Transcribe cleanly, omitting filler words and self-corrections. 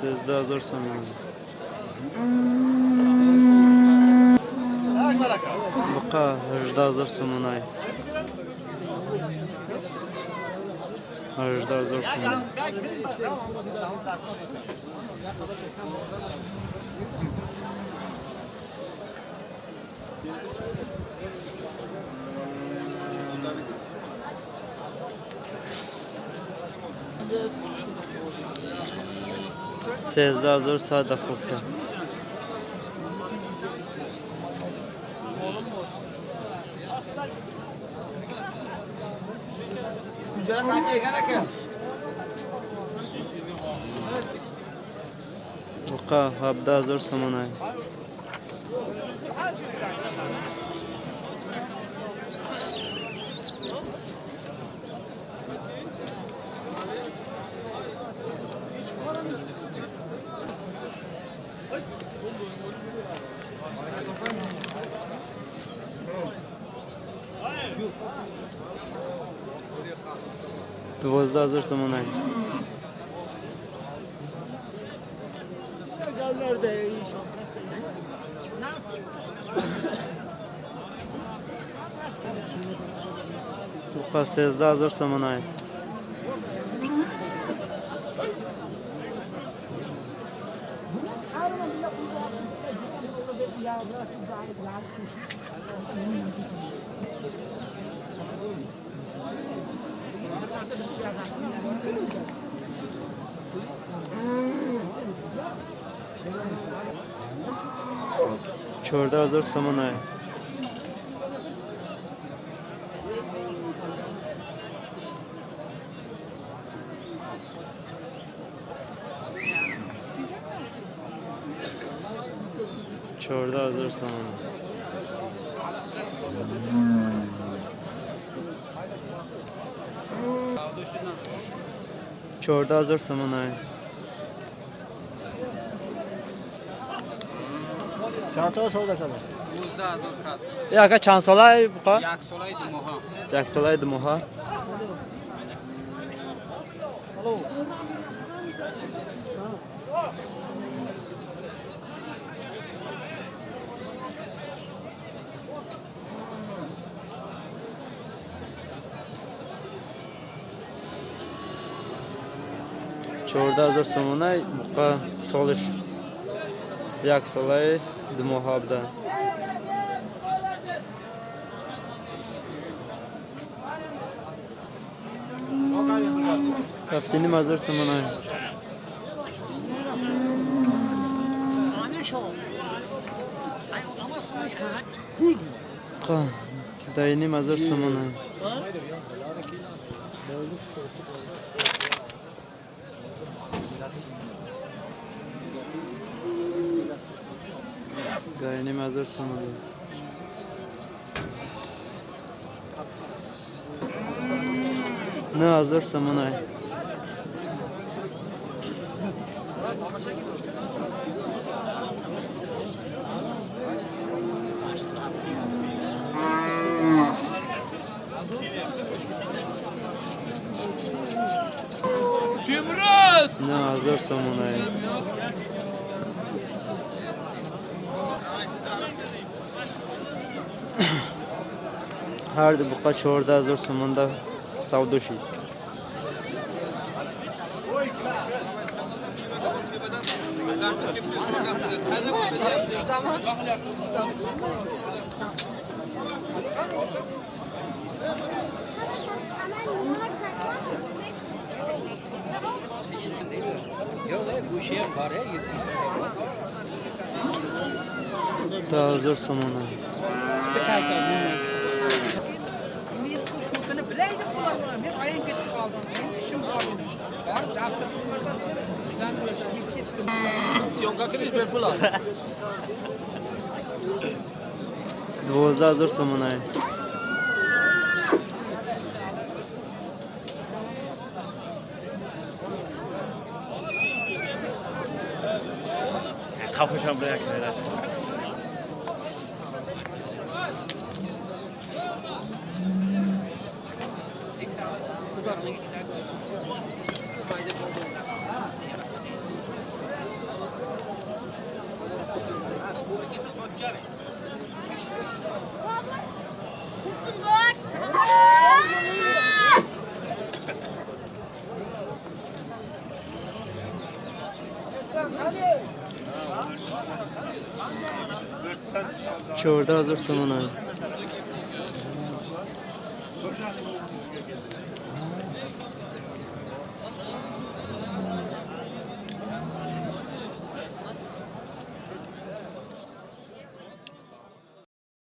13 000 сомон. Буқа 18 000 сомонай. 18 000 сомон. 13 100 фурӯхта. Буқа 17 000 сомонай. 12 000 сомонай. Буқа 13 000 сомонай. 14 000 сомонай. 14 000 сомон. 14 000 сомонай. Чанд та савда кард? 19 000 кард. Яка чанд солай буқа? Як солаи 2 моҳа. Як солаи 2 моҳа. 14 000 сомонай буқа, солиш як солаи 2 моҳа буда. 7 500 сомонай. 10 500 сомонай. 10 500 сомонай. 9000 сомонай. 9000 сомонай. Ҳарду буқа 14 000 сомонда савдо шид. 10 000 сомона. Съёмка куниш бепула. 12 000 сомонай. Қафошам як тайдаш. 14 000 сомонай.